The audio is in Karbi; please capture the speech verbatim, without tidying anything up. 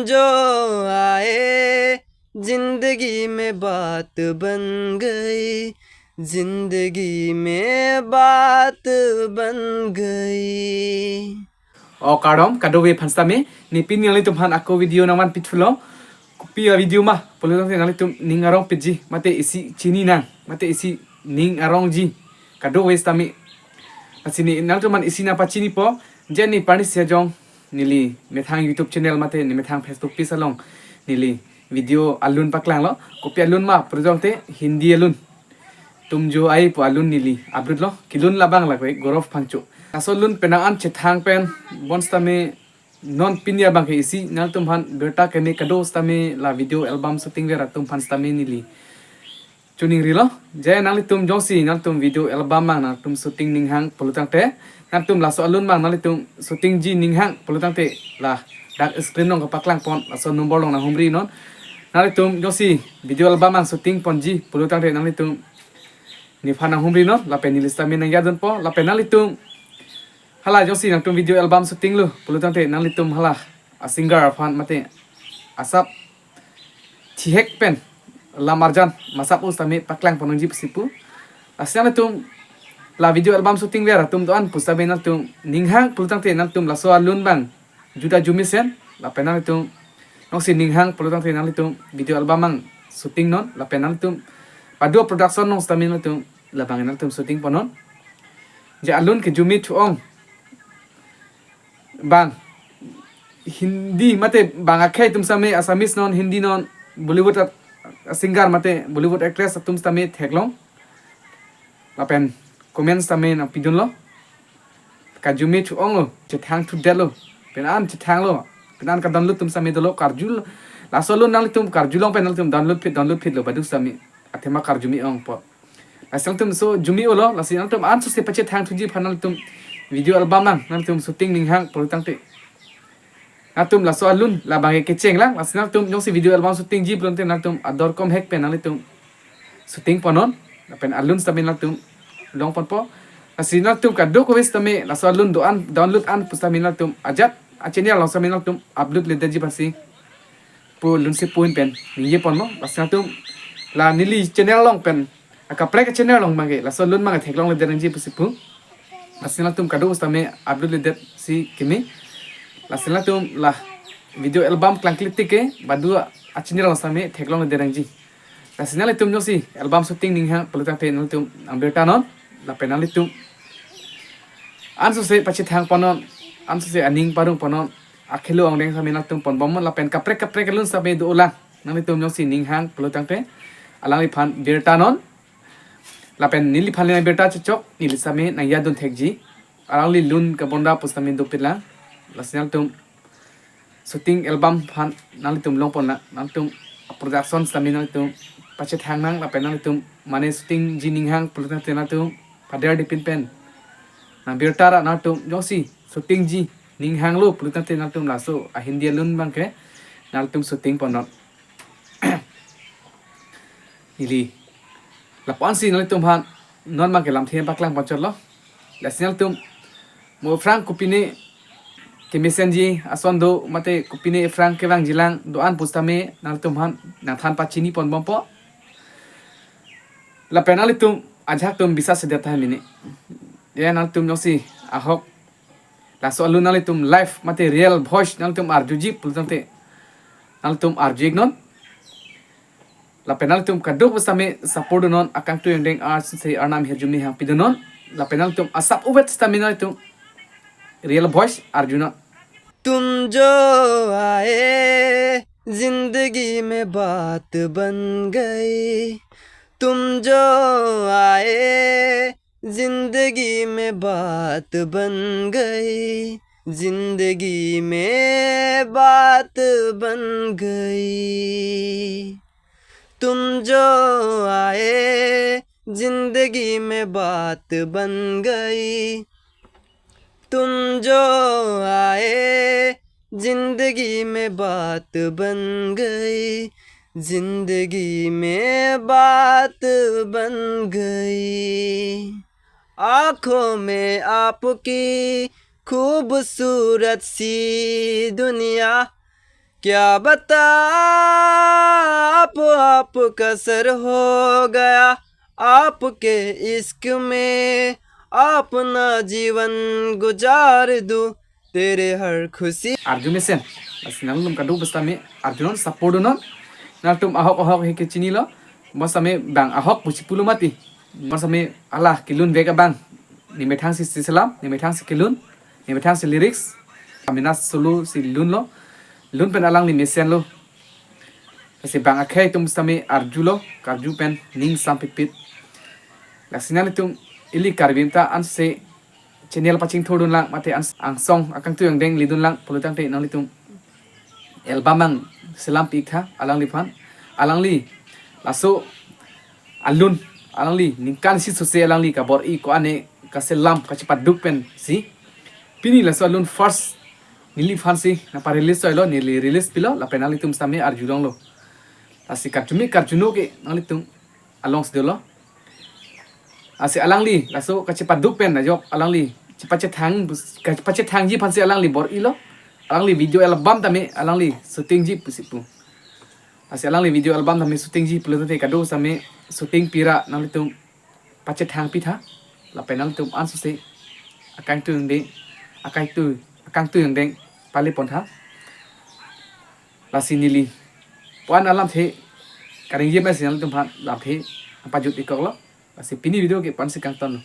जो आए, जिंदगी में बात बन गई, जिंदगी में बात बन गई। O kardom, kadokave aphan sitame, ne pini nanglitum aphan ako video nangvan pithulo. Kopi a-video ma, pulo tangte nanglitum ning arong pitji, mate isi chini nang, mate isi ning arongji, kadokave sitame. Lasi ne nanglitum aphan isi nangpachinipo, je ne Parni Sejong, neli methang YouTube channel mate ne methang Facebook page along neli video alun paklanglo. Kopi alun ma pulo tangte Hindi alun. Tum Jo Aaye pu alun neli upload lo. Kelun labang lake Gaurav Phangcho. Laso alun penang an chethang pen bon sitame non pini abang ke isi nanglitum aphan birta keme kado sitame la video album shooting ver atum aphan sitame neli chuning rilo. Je nanglitum jongsi nanglitum video album mang nanglitum shooting ninghang pulo tangte, nanglitum laso alun mang nanglitum shootingji ninghang pulo tangte, ladak screen along kapaklang pon laso number along nanghumri non. Nanglitum jongsi video album mang shooting ponji pulo tangte nanglitum nephan nanghumri non, lapen neli sitame nangjadunpo, lapen nanglitum hala jongsi nanglitum video album shooting lo pulo tangte nanglitum hala a-singer aphan mate asap thihek pen lam arjan masap-o sitame paklang pon nangji pusi pu. Lasi nanglitum la video album shooting ver atum do-an pu sitame nanglitum ninghang pulo tangte nanglitum laso alun bang juda jumisen, lapen nanglitum jongsi ninghang pulo tangte nanglitum video album mang shooting non, lapen nanglitum Padua Production along sitame nanglitum labang nanglitum shooting pon non. Je alun kejumi thu-ong bang Hindi mate bang akhei atum sitame Assamese non, Hindi non, Bollywood at-, singer mate Bollywood actress atum sitame theklong. Lapen comment sitame nangpidunlo. Kejumi thu-onglo, chethang thudetlo. Penang an chethanglo. Penang an ka-download atum sitame dolo, karjulo. Laso alun nanglitum karjulong pen nanglitum download phit, download phitlo, badu sitame athema karjumi ongpo. Lasi nanglitum so jumi-olo, lasi nanglitum ansose pachethang thuji aphan nanglitum video album nang, nanglitum shooting ninghang pulo tangte, nanglitum laso alun labang ke kecheng lang, lasi nanglitum jongsi video album shootingji pulo tangte nanglitum ador komhek pen nanglitum shooting pon non, lapen alun sitame nanglitum long ponpo. Lasi nanglitum kadokave sitame laso alun do-an, download an pu sitame nanglitum ajat a-channel along sitame nanglitum upload ledetji aphansi pu lunsi puin pen ningje ponlo. Lasi nanglitum la neli channel along pen akaprek a-channel along abang ke laso alun abang theklong ledet nangji pusi pu. Lasi nanglitum kado sitame upload ledet si keme. Lasi nanglitum la video album klangkle tik ke badu a-channel along sitame theklong ledet nangji. Lasi nanglitum jongsi album shooting ninghang pulo tangte nanglitum nangbirta non, lapen nanglitum ansose pachethang pon non, ansose aning parong pon non, akhelo angdeng sitame nanglitum ponbom lapen kaprek kaprek alun sitame do-olang. Nanglitum jongsi ninghang pulo tangte alangliphan birta non. Lapen neliphan le nangbirta chechok, neli sitame nangjadun thekji. Alangli lun kabonda pu sitame dopik lang. Lasi nanglitum shooting album aphan nanglitum long pon lang. Nanglitum production sitame nanglitum pachethang nang, lapen nanglitum mane shootingji ninghang pulo tangte nanglitum pader dipin pen nangbirta ra, nanglitum jongsi shootingji ninghanglo pulo tangte nanglitum laso a-Hindi alun abang ke nanglitum shooting pon non. Ili. Lapu-ansi nanglitum aphan non abang ke lamthe paklang ponchotlo. Lasi nanglitum mo aphrang kopine kemesenji ason do mate kopine aphrang kevangji lang do-an pu sitame nanglitum aphan nangthan pachini ponbompo. Lapen nanglitum ajahak atum bisas sedet tahai mene. Ya, nanglitum jongsi ahok laso alun nanglitum live mate real voice nanglitum arjuji pulo tangte nanglitum arju-ik non. Lapen nanglitum kadokave sitame support dun non, akangtui angdeng arnam hirjume hangpi dun non. Lapen nanglitum asap uvet sitame nanglitum real voice arju non. तुम जो आए, जिंदगी में बात बन गई। तुम जो आए, जिंदगी में बात बन गई। जिंदगी में बात बन गई। तुम जो आए, जिंदगी में बात बन गई। तुम जो आए, जिंदगी में बात बन गई। जिंदगी में बात बन गई। आंखों में आपकी खूबसूरत सी दुनिया। क्या बताएं, आप आपका सर हो गया, आपके इश्क में अपना जीवन गुजार दूं, तेरे हर खुशी. Arju mesen, lasi nanglitum kadokave sitame arjunon, support dunnon. Nangtum ahok ahok he kechinilo, bonsitame bang ahok pusi pulo mati. Bonsitame hala kelun vek abang, ne methang si, si selam, ne methang si kelun, ne methang si lyrics, amena solo si lunlo, lun pen alangli mesenlo. Lasi bang akhei atum sitame arjulo, karju pen ning sampipit. Lasi nanglitum ili Karbi ta ansi channel pachingthurdun lang, mate an angsong akangtui angdeng lidun lang pulo tangte nanglitum album ang selam pi-iktha alangliphan. Alangli laso alun, alangli ningkan isi sose alangli kabor-i ko-an kaselam kachepaduk pensi pini laso alun first neliphansi nangpa-release oilo, neli release pilo, lapen nanglitum sitame arjulonglo. Lasi karjume karjuno ke nanglitum alongsi dolo. Lasi alangli laso kachepaduk pen ajok alangli chepachethang, chepachethangji aphansi alangli bor-ilo. Alangli video album tame alangli shootingji pusi pu. Lasi alangli video album tame shootingji pulo tangte kadokave sitame shooting pira nanglitum pachethang pitha. Lapen nanglitum ansose akangtui angdeng, akangtui, akangtui angdeng pale pontha. Lasi neli puan alamthe karengji mesi nanglitum aphan lamthe nangpajut-ikoklo. Lasi pini video ke puansi kangtonlo.